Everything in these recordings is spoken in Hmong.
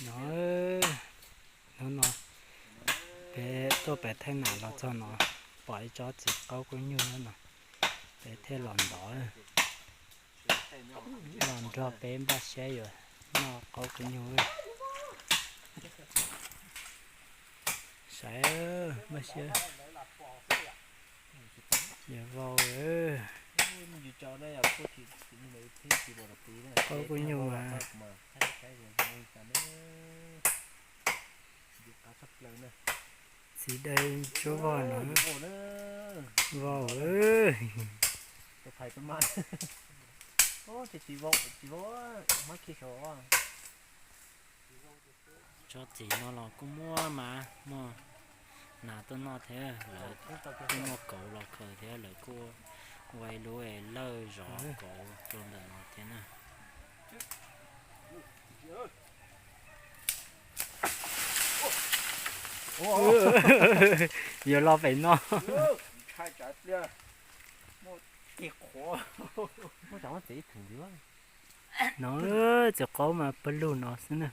No, hnub no peb tuaj pem thaij nam los txog no, pom ib tsob txiv qaub kub nyuj nyob no, peb thiaj los ntov, los nrog peb npaj siab yuav noj qaub kub nyuj. Saib, npaj siab yuav vau. Qaub kub nyuj mas. Txiv dai ntsuab vog no. Vau. Tsob txiv no los kuj muaj mas, muaj nas tuaj noj thiab, lawv kuj muaj kauv los khaws thiab, lawv kuj ua ib lub lawj zov kauv rau ntawm no thiab na. Yuav los pem no. No, txiv qaub mas pawg lug no xwb na.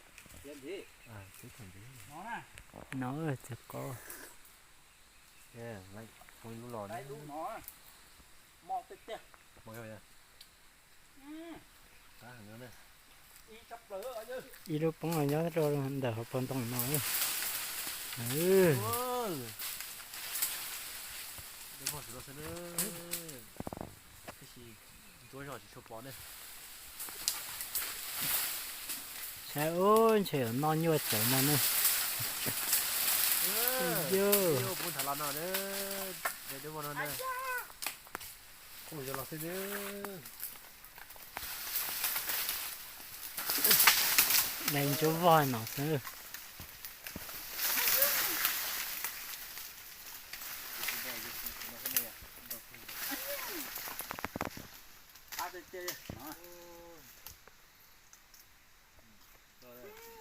No, txiv qaub. Ib lub poob los nyob rau ntawm hauv paus ntoo no. Saib ub, ntshe yuav noj nyuaj tsawv no ne. Yog dai ntsuab vog no xwb.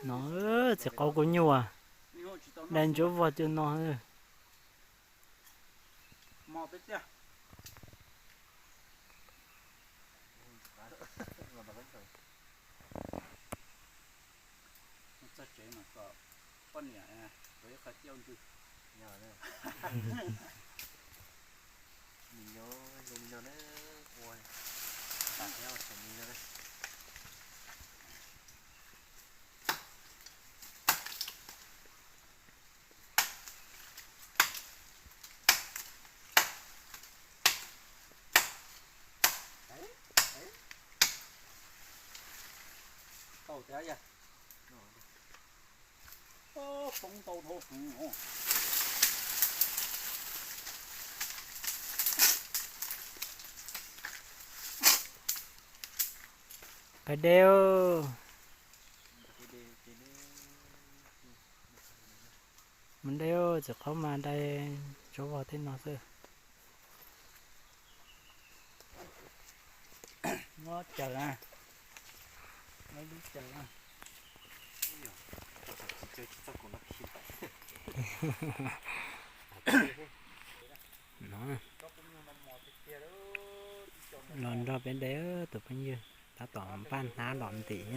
No, txiv qaub kub nyuj, dai ntsuab vog cuag no. Txog tsev mas kom poj niam ua ib qho cauj ntsws. Nws nyob zoo li no na, ua tas thiab ua tseem li no na. Tau thiab yog. Poob ntau dhau heev os. Pais de. Mus de, txiv qaub mas dai ntsuab vog tej no xwb. Muab caws na, muab lub caws na. No, los nrog peb de, tus phooj ywg tab tom npaj hnab los ntim.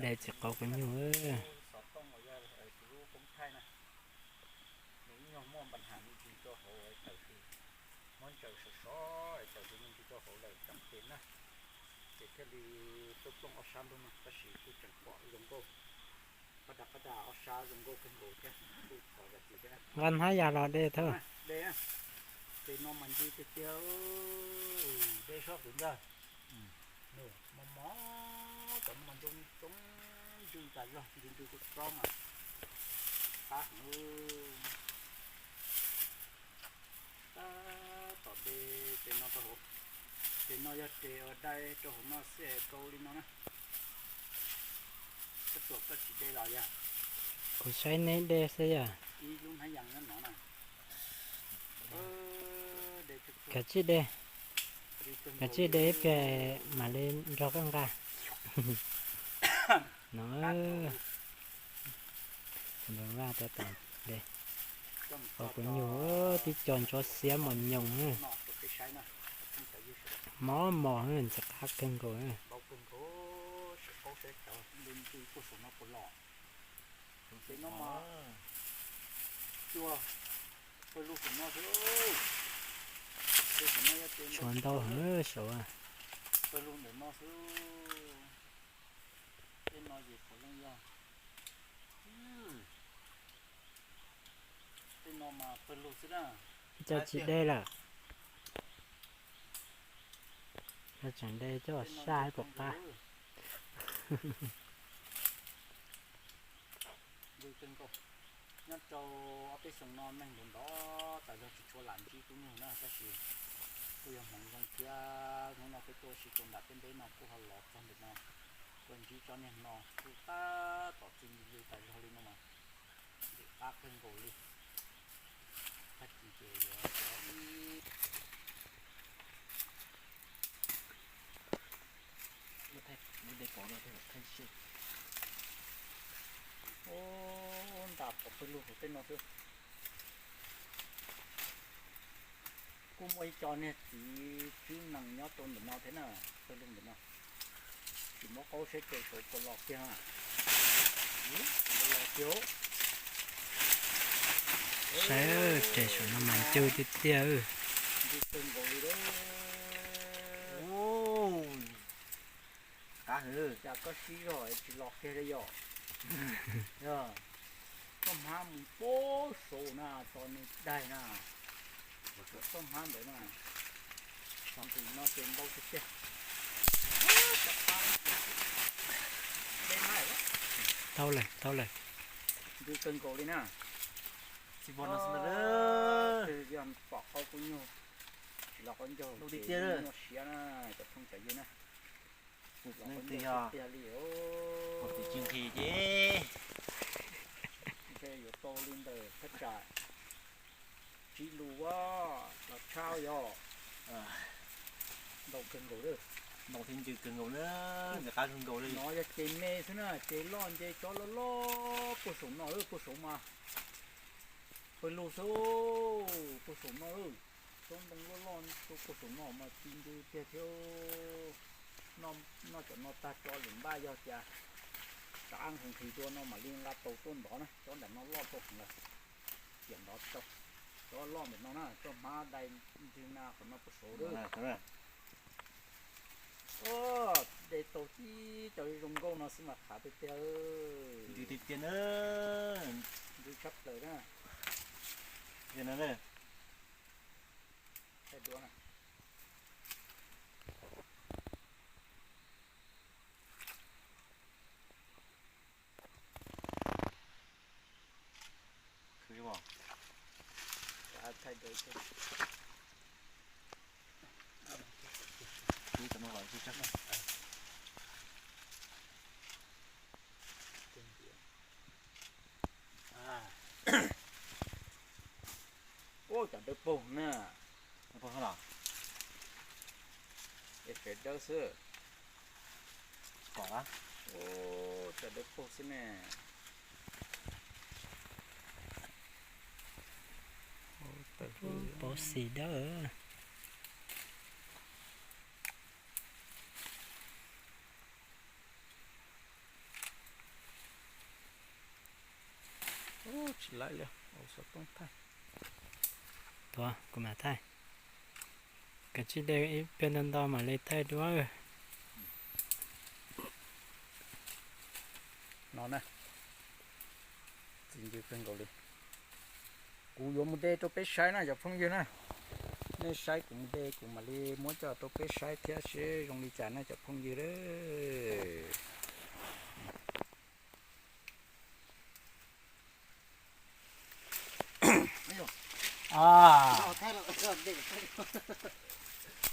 De txiv qaub kub nyuj. Nws yeej yog muaj npa has me ntsis rau hauv tawm hws, muab ntsaws sov sov tawm hws me ntsis rau hauv lawm tseem tes na, ces thiaj li tuaj plooj ob sab ntug no, tab sis kuj tseem pom zoo nkauj, qab da qab da ob sab zoo nkauj kawg nkaus thiab, kuj thov zam txim thiab. Nqa hnab yas los de thawj. De, ces no mas ncw tiag tiag, de soj kwv ntag. Nws mos mos, cov no mas ncw coob, ncw tas zog, ncw ncw tub tsob mas qab heev. Tab tom de tes no rau hauv, tes no yog tes uas dai rau hauv no xwb es tau li no na. Koj tuam koj tsis de los yog? Kuv saib neb de xwb yog. Ib lub hnab yas nyob no na. Kav tsij de, kav tsij de ib pliag mam li nrog koj nqa. No, tus npawg Vaj tab tom de qaub kub nyuj, tib co ntsuab xiab mos nyoos, mos mos ntxim qab kawg nkaus. Saib cov ntws ntws puag saum no puas los. Ces no mas cuag pawg lug saum no xwb. Ces saum no yog ces tshuav ntau heev saud. Pawg lug ntawm no xwb. Tej no ces puav leej yog, tej no mas pawg lug xwb na. Coj tsis de lawm. Yog tseem de coj saj ib puas qab. Nyob rau ob peb xyoos no neeg ntov ntov tas zog tsis tshua lam ntsib kub nyuj na, tab sis kuj yog hmoov zoo thiab. Hnub no peb tuaj ua si rau nram tej nteb no kuj ho los txog ntawm no, tuaj ntsib tsob niag no kuj tab tom txi ntws ntws tas zog li no mas ntim qab kawg nkaus li. Tag kis ces yuav cov ib lub dej pov no thiaj thaij seb. Ub, ntas pov pawg lug hauv tej no xwb. Kuj muaj ib co niag txiv tswb nees nyob rau ntawm no thiab na, pawg lug ntawm no. Tsis muab qaub saib ces saum puas los kiag. Los kiag. Saib, ces saum no mas ncw tiag tiag. Ncw kawg nkaus li. Qab hwv. Cas koj sib zog tsis los kiag li yom? Yog koj hmab mus pab saud na, tso nws daig na. Koj hmab ntawd na. Txog nqis no ces ntau tiag tiag. Tau lawm, tau lawm. Ntws kawg nkaus li na. Tsis pom no xwb na. Twg yog pom qaub kub nyuj tsis los qaub ncaug ces nyuaj siab na, cov phooj cov ywg na. Neeg twg yog tiag li os. Pom tsis nqhis ces ntshe yuav tau li ntawm thaj tsam tsib lus los tshaj yog. Ntau kawg nkaus li. Ntau thiab ncw kawg nkaus na, ntxim qab kawg nkaus li. No yog ces me xwb na, ces loj nce tsob loj loj puag saum no, puag saum mas pawg lug xwb, puag saum no. Tsob ntoo loj loj puag saum no mas ci ntws tiag thiab. Noj cov no tag tso lwm npaj yog tias rov nqhis nqhis dua no mam li nqa tau tuaj ntov na, tsob ntawm no loj tau heev lawm. Ciam ntov tau, tsob loj ntawm no na, tsob hmab dai ntswg na qhov no puag saud lawm. De tau tib co zoo nkauj no xwb mas qhav tiag tiag. Ntws tiag tiag na. Ntws tshaj plaws na. Thaij duab na. Ua cov dawb paug na. Dawb paug los? Es sawv dawb xwb. Kom cov dawb paug xwb ne. Pov xis dawb. Tsis laim li, xov tooj thaij. Tuav, kuv mam thaij. Kav tsij de ib pliag ntau ntau mam li thaij duab. No na, txi ncw kawg nkaus li. Kuv yuav mus de rau peb saib na cov phooj ywg na. Nej saib kuv mus de kuv mam li muab coj rau peb saib thiab seb zoo li cas na cov phooj ywg.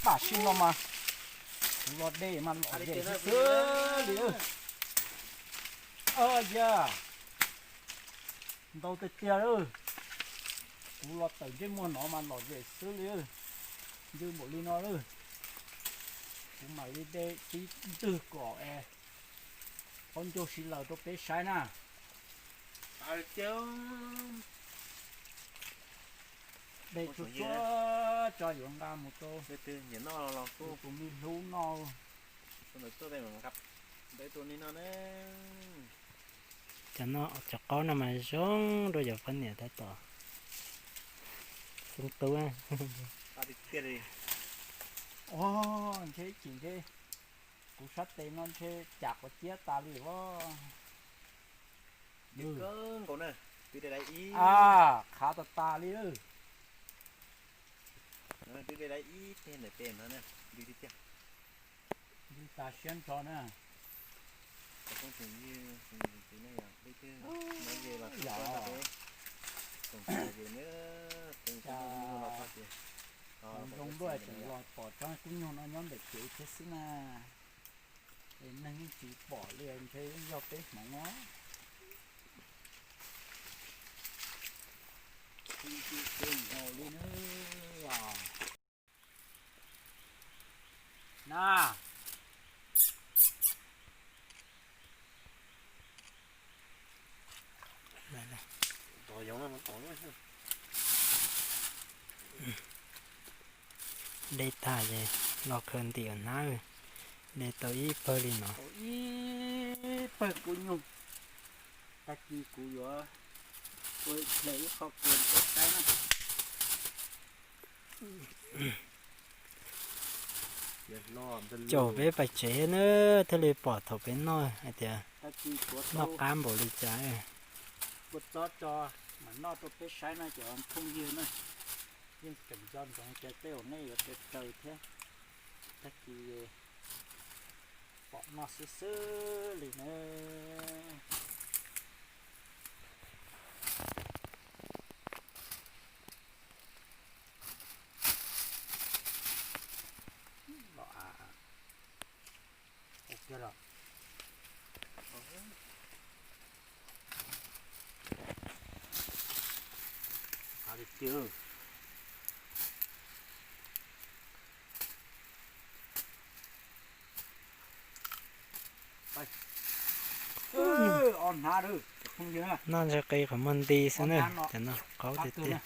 Tam sim no mas kuv los de mas lom zem xwb li. Yog ntau tiag tiag lawm. Kuv los tawm ntsej muag no mas lom zem xwb li. Ncw npaum li no lawm. Kuv mam li de tib ntwg kom es qaub ncaug sib laws rau peb saib na. De tsuag tsuag tso yuav nqa mus rau tus me hlub noj. Ntawd tus ni no ne. Cov no, cov qaub no mas zoo dua yog poj niam tab tom xeeb tub. Ntshe ib chim ntshe kuv sab tes no ntshe cas quav ciab tas li os. Nkaus na, twb de lawm ib, qhav tas tas li. Twb de lawm ib teg ntawm pem no na, ntws tiag tiag. Ntws tas siab ntso na. Cov phooj ywg, peb twb nyob ze los txog peb, tsoom phooj ywg, peb los txog ces zoo luaj tseem los pom tsob kub nyuj no nyob ntawm kev thiab xwb na. Es neeg yeej tsis pom li, ntshe yeej yog peb hmoov os. Li na. De tag ces los khaws ntim ua hnab, de tau ib pawg li no. Ib pawg kub nyuj, tag kis kuv yuav ua hle ib qho kua rau peb saib na. Caum peb pais tsev na, thiaj li pom thaum peb noj hais tias noj qab npaum li cas. Ua txob tso mas noj rau peb saib na cov phooj ywg na. Yeej tseem nco ntsoov tias tej zaum nej yuav raws raws thiab, tag kis pom noj xwb xwb li na. Noj ntse qis qhov muag nti xwb na, cov no qaub tiag tiag.